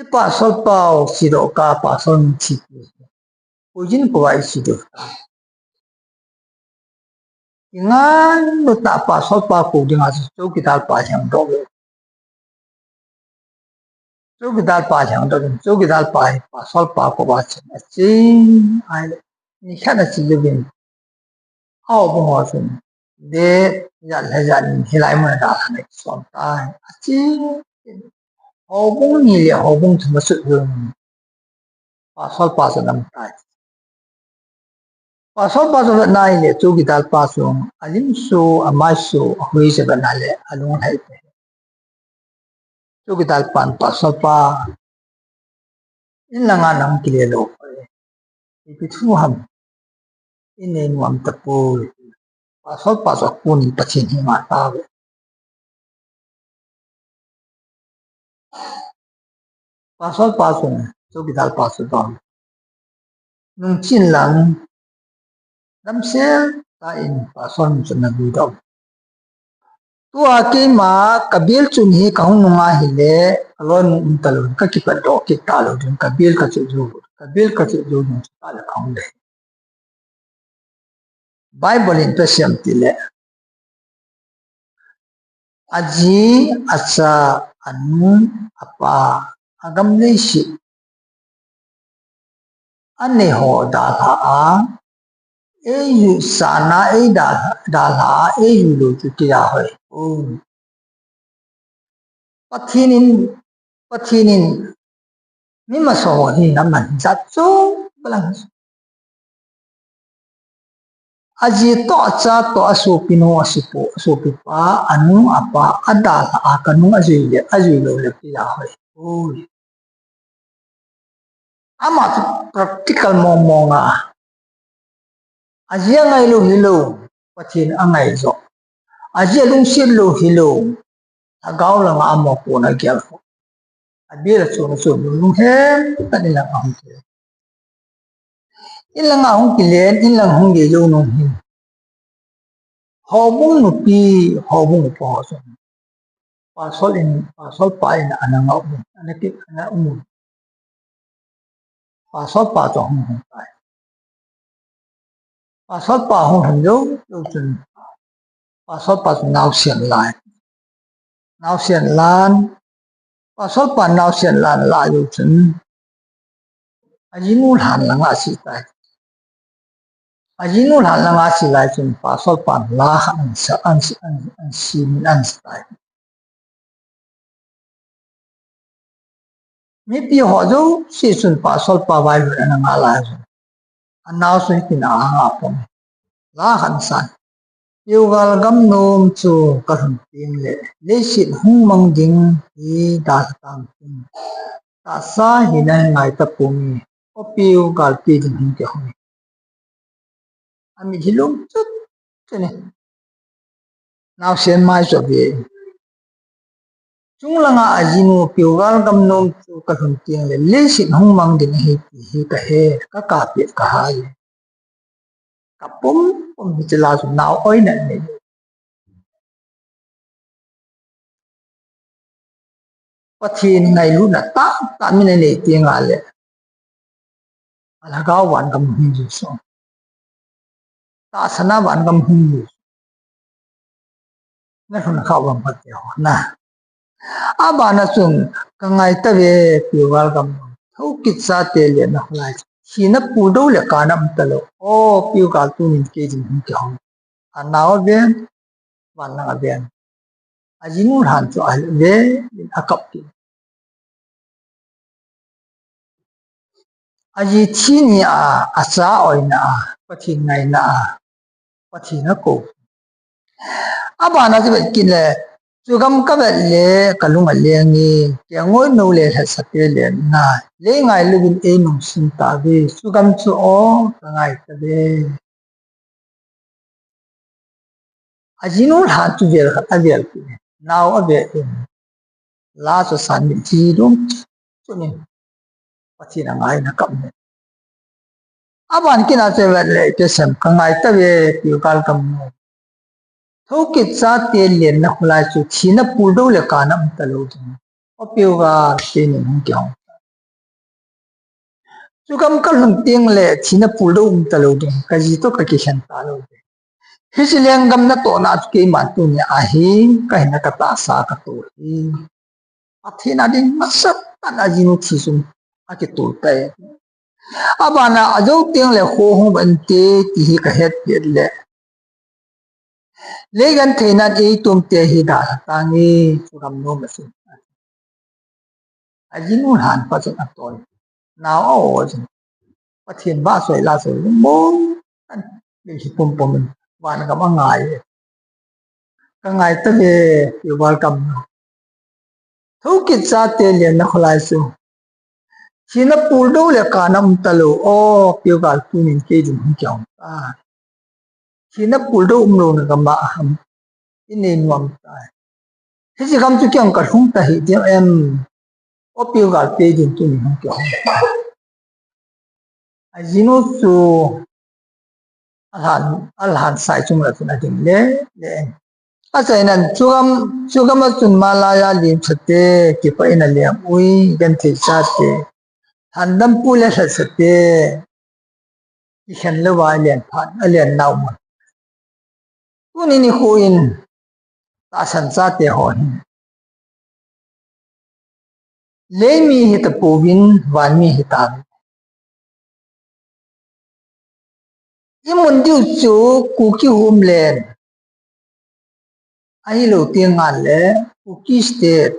Ipa solpa u chedoh kah a pasal nu thi pi. Ujin kova ichedoh ta. Kingailu tah a pasal pa kou dinga chu chowkidar pa hi ahung doh le. Chowkidar pa lheng dok in, chowkidar pa hi pastor pa koma chun ache, ahile, nikhat ache uvin, aho bung ho chun, de, jat le jat in hilai mun a dalhan akison tai, ache, houbung ni le houbung thum asut uvin, pastor pa chu ana um tai. Pastor pa chu avetna ahile, chowkidar pa chu alim su, amai su, ahui chu avetna le alung alhai tai. Chowkidar pan pastor pa, in langa nahung kile lou koi, ipi thu ham, in nei nuam tapoi. Pastor pa chu apunin Pathen henga ata ve. Pastor pa chun, chowkidar pa chu adong, nungchin lang, damsel tah in pastor nu chu ana lui doh. Tua keima kabel chun hi kahung nung ahile, kaloinu um talou, kakipatdoh kit talou ding, kabel kachoh jou, kabel kachoh jou ding chu tale kahung le. Bible in ipi asei em tile, aji, acha, anu, apa, agam leiset anei ho dalha a, eiju sana eidalha, dalha a, eiju lou chu keija hoi. O. Pathen in, Pathen in mi masa ho hi aman jat chom balang. Aji toh, acha toh, asopinu, asopi, asopipa, anu, apa, adalha a, kanung ajui le, ajui lou le keija hoi. Oi. Ama chu practical mong mong a. Aji angai lou hilou, Pathen angai joh. Aji alungset lou hilou, lhagao langa amopohna agel ho. Abel achon achon lunghem tah in in langa hung kile. In langa hung kile, in langa hung kile jou nung hin, houbung nupi, houbung upa ho chun, pastor in, pastor pa in ana ngah un, ana ki, ana um un. Pastor pa chu ahung lhung tai. Pastor pa hung lhung jou, jou chun, pastor pa chu naosen lai. Naosen lan, pastor pa naosen lan lah jou chun, ajinu lhan langa ache tai. Ajinu lhan langa ache lai chun, pastor pan la khat ana sa, ana, ana, ana sem in ana sa tai. Mipi ho jouse chun pastor pa vailhun ana ngah lai chun, anao chu hitin ahung pom. La khat ana sa in, Peugal gamnom chu kalhun teng le, leiset hung mang ding hi dalha tantin, tahsa hina ngai tapon, o Peugal, kei din hung kihong. Amit hi lungchut chun, naosen mai chu ave. Chung langa ajinu, Peugal gamnom chu kalhun teng le, leiset hung mang ding ahi ti hi kahe, kakap peh kahai. Kapum pum hiche la chu nao oi na nei. Pathen ngailutna tamtah min anei teng le, alhagao vangam hung ji chu. Tahsa na vangam hung ji chu. Nalhun khah vang phat te ho na. Abana chun, kangai tave, Peugal gamnom. Thoukit chate lenna kholai chu, thina puldou le kana um talou. O Peugal, tunin kei din hung kihong. Anao aven, van lang aven. Ajinu lhan chu avel in akap kit. Aji thi ni a, acha oina a, Pathen ngaina a, Pathen akou. Abana chu vet kit le, chugam kavet le, kalung aleng e, kelngoi nou le lhasate lenna, lei ngailouvin einung sun tauve, chugam chu o, kangai tave. Ajinu lhan chu vel khat avel kit in, nao ave in, la chu asan in, chi dum chun in, Pathen angai in akap in. Aban kit a chu vet le, ipi asei em, kangai tave, Peugal gamnom. Thoukit chate lenna kholai chu, thina puldou le kana um talou ding. O Peugal, keinin hung kihong. Chugam kalhun teng le, thina puldou um talou ding, kaji toh kakikhen talou ding. Hiche lenggam natohna chu keiman tunia hi, kahina katahsa katoh hi. Pathen a ding nasatah in ajinu thi chun akitul tai. Abana ajou teng le kho hung vante ti hi kahet pet le. Leigenthei nan eitum te hi dalha tange, chu gamnom asin. Ajinu lhan pa chun aton. Nao a o chun. Pathen vahchoi la choi mo. An, hi pum pum in. Van gam angai. Ka ngai tave, Piugal kam. Thokit chate lenna kholai chu. Thina puldou le kana um talou. O, Piugal tunin kei ding hung kihong ta. Thina puldou umlouna gam a ham. Inei nuam tai. Hiche gam chu kei jong kalhung ta hih ding em. O Piugal kei ding tunin hung kihong ta. Ajinu chu alhan, alhan sai chung la chun ading le, le. Achaina chu gam, chu gam a chun Malaya lim chate, kipah in alem ui, genthei chate. Lhandam pu le lhasate. Kikhen louva alen phat, alen nau mun. Tuni nikho in, tahsan chate ho hin. Lei mi hita pouvin, van mi hita. Imun diu chu Kuki homeland. Ahilou teng le, Kuki state.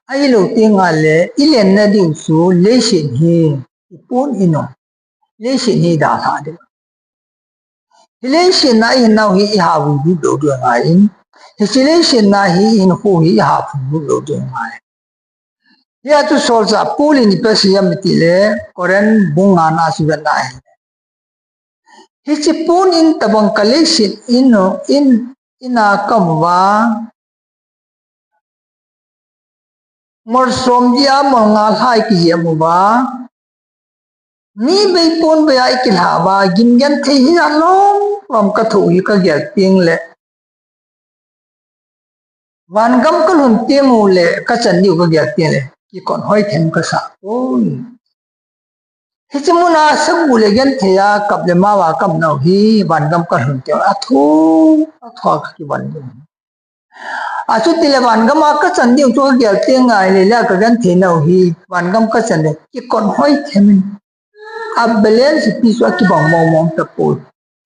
Ahilou teng le, ilenna diu chu leiset hi, ipon inu. Leiset hi dalha diu. Hi leiset na ihin nau hi iha vui lou diu ngai in. Hiche leiset na hi ihin khu hi iha vui lou diu ngai. Hia chu solchah Paul in ipi asei em iti le, Corinth bung nga na chu vet na hi. Hiche pon in tabang ka leiset in, in, ina ka um uva. Mol som dia mol nga lhai kijem uva. Mi bei pon bei a ikilha uva, gimgenthei hi alom lom ka thoh hi ka gel teng le. Vangam ka lhun teng u le, ka chan diu ka gel teng le, kikon hoi them ka sa poi. Hiche muna sagu le genthei a kap le mao a ka um nau hi, vangam ka lhun teng u, athu, athu a ka kivon diu. Achuti le vangam a ka chan diu chu ka gel teng ngai le, le ka genthei nau hi, vangam ka chan le, kikon hoi them in. A balance pi chu akibang mong mong tapoi.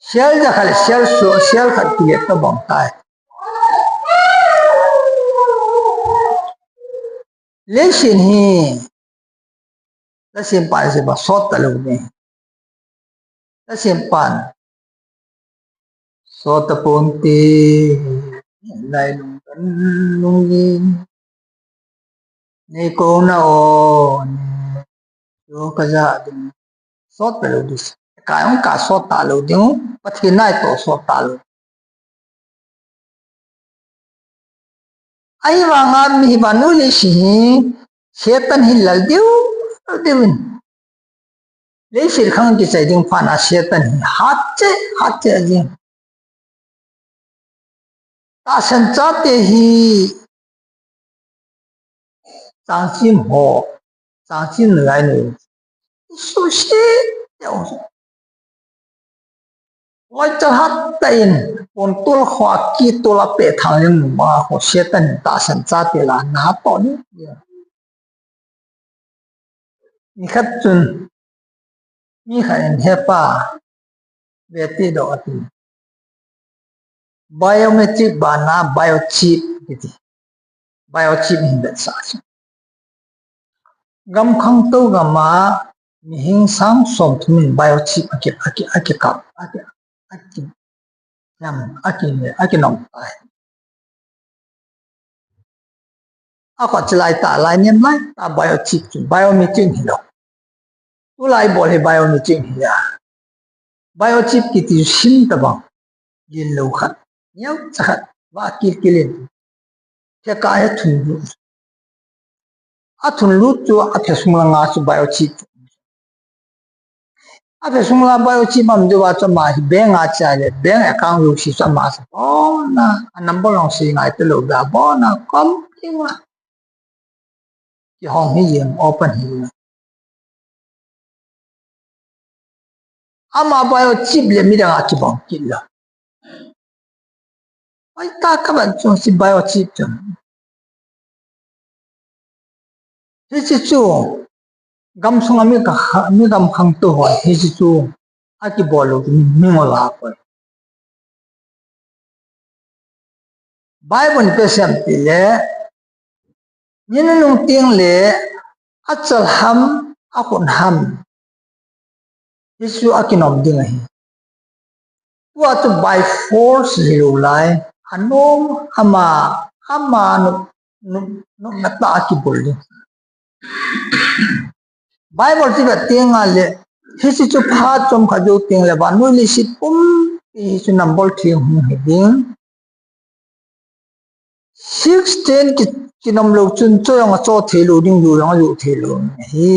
Sel ja khat le sel so, sel khat kile tabang tai. Leiset hi, leiset pan se ba sot talou ne. Leiset pan sot tapon te, lailung kan lung ni. Nei ko na o, ne. Yo ka ja ding. Sot talou dis. Ka ong ka sot talou ding. Pathen nai to sot talou. Ahivanga mi hi vannoi leiset hi, Satan hin lal diu, lal diu in. Leiset khang kichai ding phat na Satan hi, hat cheh, hat cheh jing. Tahsan chate hi, changchim ho, changchim ngai nu. Isu si, ya. Loi chalhat tah in, pon tol kho a kitol a peh thang in, ma kho Satan in tahsan chate la na to ni. Nikhat chun, mi khat in, "He pa, ve ti doh," ati. Biometric bana biochip kiti. Biochip hin vetsah chu. Gam khangtou gam a mihing sang som thum in biochip aki, aki, aki kap, aki, aki, yam, aki, aki nong tai. Akot chilai ta, lai niam lai ta biochip chu, biometric hilou. Tulai bol hi biometric hi a. Biochip kiti sim tabang. Lin lou khat. Neo cha khat. Va kil kil in. Theka he thun lut. A thun lut chu a thesung langa chu biochip. A thesung la biochip am diu va chu ama hi bank a chai le, bank account lou si chu ama sa bona, a number long si ngai te lou da bona, kom ti ma. Kihong hi jeng, open hi jeng. Ama biochip le midang a kibang kit lou. Oi ta ka ban chung si biochip chung. Hiche chu gamsunga mi ka kha-, mi gam khangtou ho hiche chu akibol lou chu mi, mi ngol a koi. Bible in ipi asei em tile, ni nunung tengle achal ham, akhut ham, hichu akinom ding ahi. Tua chu by force hilou lai, anom, ama, ama nom, nom, nomna tah a kibol ding. Bible chu ivet tengle, hiche chu phat chomkhat jou tengle, vannoi leiset pumpi hichu nambol theng hung hi ding. Sixteen ki, kinom lou chun cho jong acho thei lou ding, jou jong ajou thei lou ding ahi.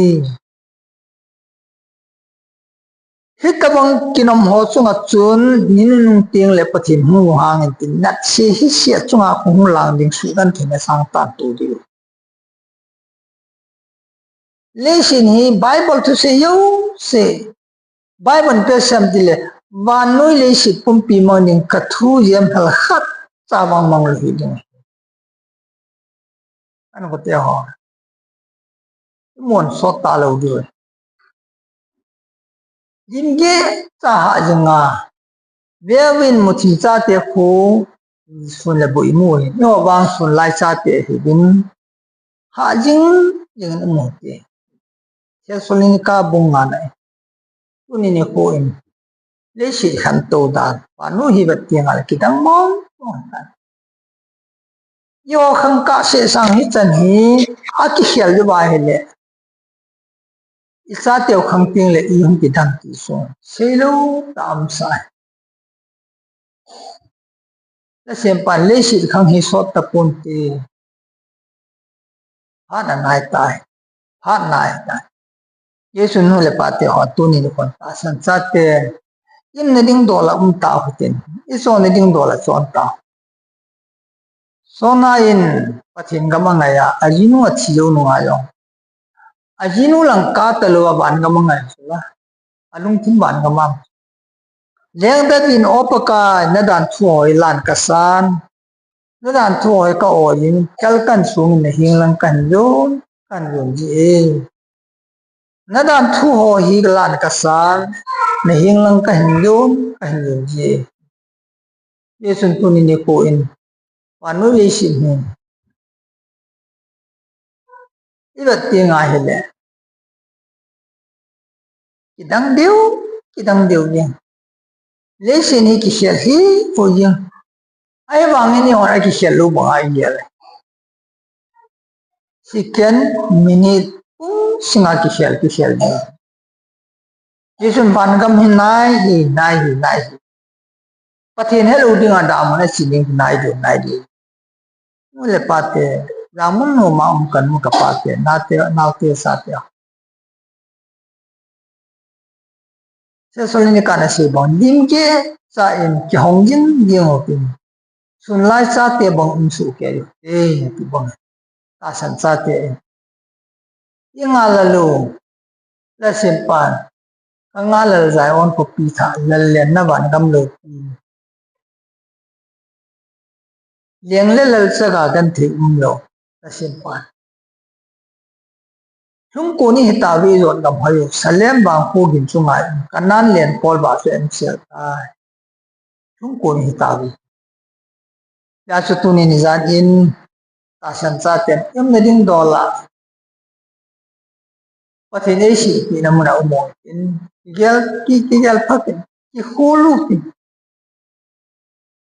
Hitobang kinom ho chunga chun ni nunung tengle Pathen hung lunghang intin, natse hise a chunga hung lang ding, suhgentheina sangtah tou ding. Leiset hi Bible thusei jouse, Bible in ipi asei em tile, vannoi leiset pumpi mang ding kathu jeng hel khatcha vang mang lou hiding. Ka nu ka te ho, imon sot talou diu. Lim gei cha hah jinga, veuvin, muthim chate khu sun le boi imu hi, eiho vang sun lai chate hiding, hah jing jing in imu te. Thessalonica bung nga na, tuni nikho in leiset khantou dan, vannoi hi vet tengle kidang mong mong tan. Eiho khang kah seh sang hichan hi akikhel diu va ahile, ichateu khang tengle i hung kidang ti chu seilou tah a um sa. Nasempan leiset khang hi sot taponte. Phat anaitai, phat naitai. Jesun nu le pate ho, tuni nikho in tahsan chate, imna ding dol a um tauhitin, ichonna ding dol a chon tau. Jonah in Pathen gam angai a, ajinu athi jou nunga jong, ajinu lang kah talou a vangam angai chu la, alungthim vangam a. Leng David in, O Pakai, nadan thu ho hi lan kasan, nadan thu ho hi ka-oi in, khel kahin sung in, naheng lang kahin jon, kahin jon ji e. Nadan thu ho hi lan kasan, naheng lang kahin jon, kahin jon ji e. Jesun tuni nikho in vannoi leiset hi ivet tenga ahile, kidang diu, kidang diu jeng. Leiset hi kikhel hi poi jeng. Ahivangin eihon akikhel lou banga igel e. Second, minute, pung singa kikhel, kikhel ding. Jesun vangam hi nai hi, nai hi, nai hi. Pathen helou dinga damun ache ding hi nai diu, nai diu. Nu le pate, damun noma um kanu kapa te, nate, naote, sate. Thessalonica in asei bang, lim gei cha in kihong jing jing utin, sun lai chate bang um soh kei ute, ati bang. Tahsan chate in, ingalal u, nasempan, kangalal Zion khopi thah, lallenna vangam loupi. Leng le lal chaga genthei umlou, nasempan. Lhungkon ihitauve, ijot gam hoi u, Salem vangkho gin chunga, Canaan len kolba chu eisel tai. Lhungkon ihitauve. Hijeh chun tuni nijan in, tahsan chaten, imna ding dol a Pathen eisihpina muna um utin, kigel, ki, kigel phat in, kikhol utin.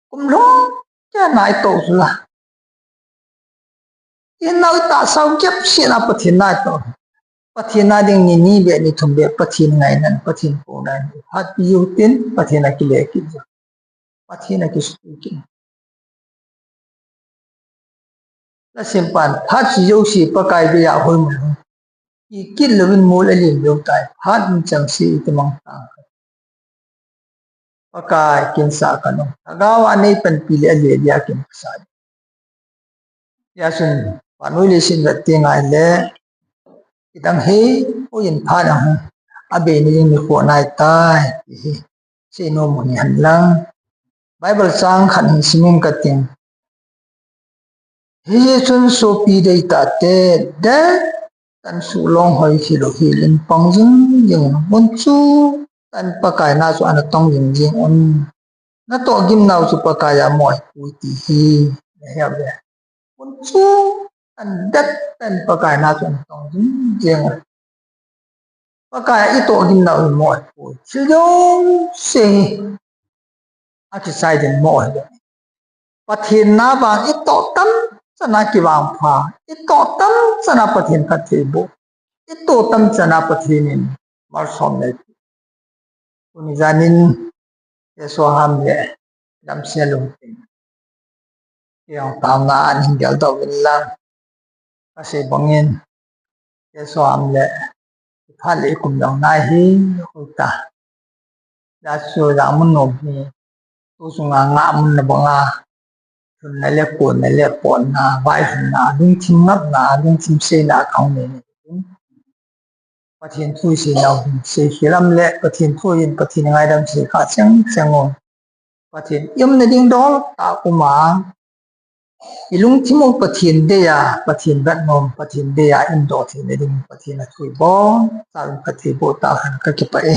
Kum lhung kei a naito u chu la. Inao itahsau kep sena Pathen naito. Pathen na ding ni ni beh, ni thum beh, Pathen ngainan, Pathen ponan, phatpi utin, Pathen a kile kit u. Pathen a kisutu kit. Nasempan, phat chi jouse Pakai beiya hoimun. Ikit louvin mol alen jou tai, phat in chang se iti mang tang. Pakai kin sa kanu. Lhagao a nei panpi le ale dia kin sa. Hijeh chun, vannoi leiset vet tenga ahile, kidang hei, o in phat ahung, abei ni ding nikho anaitai, ti hi. Seinom u hihen lang. Bible chang khat hin simin kating. Hijeh chun sopi deitahte, death tan sulong hoi hilou hi lim pang jing jing un. Mun chu tan Pakai na chu ana tong jing jing un. Natoh gimnau chu Pakai a moh ahipoi ti hi nahet uve. Mun chu tan det tan Pakai na chu ana tong jing jing un. Pakai a itoh gimnau hi moh ahipoi. Thil jouse hi akichai ding moh ahi. Pathen na vang itoh tamchan a kivangpha, itoh tamchan a Pathen phattheiboh, itoh tamchan a Pathen in malsom nei. Tuni jan in Kesoham le Damsel u tin kei jong taona a hin geldoh uvin lang, kasei bangin Kesoham le iphat le ikum jong nai hi hoi ta. Hijeh chun mun nom hi tu chunga ngah mun na banga lhunna le konna le potna, vaihomna, lungthim ngapna, lungthim seina kahung nei nei. Pathen thu isei nau hin seikhel am le Pathen thu in Pathen ngaidam sei kha cheng cheng un. Pathen i umna ding dol tah a um a, ilungthim u Pathen dei a, Pathen vetnom, Pathen dei a i umdoh theina ding Pathen a thu ibol tah in phattheiboh tah hen, kakipah e.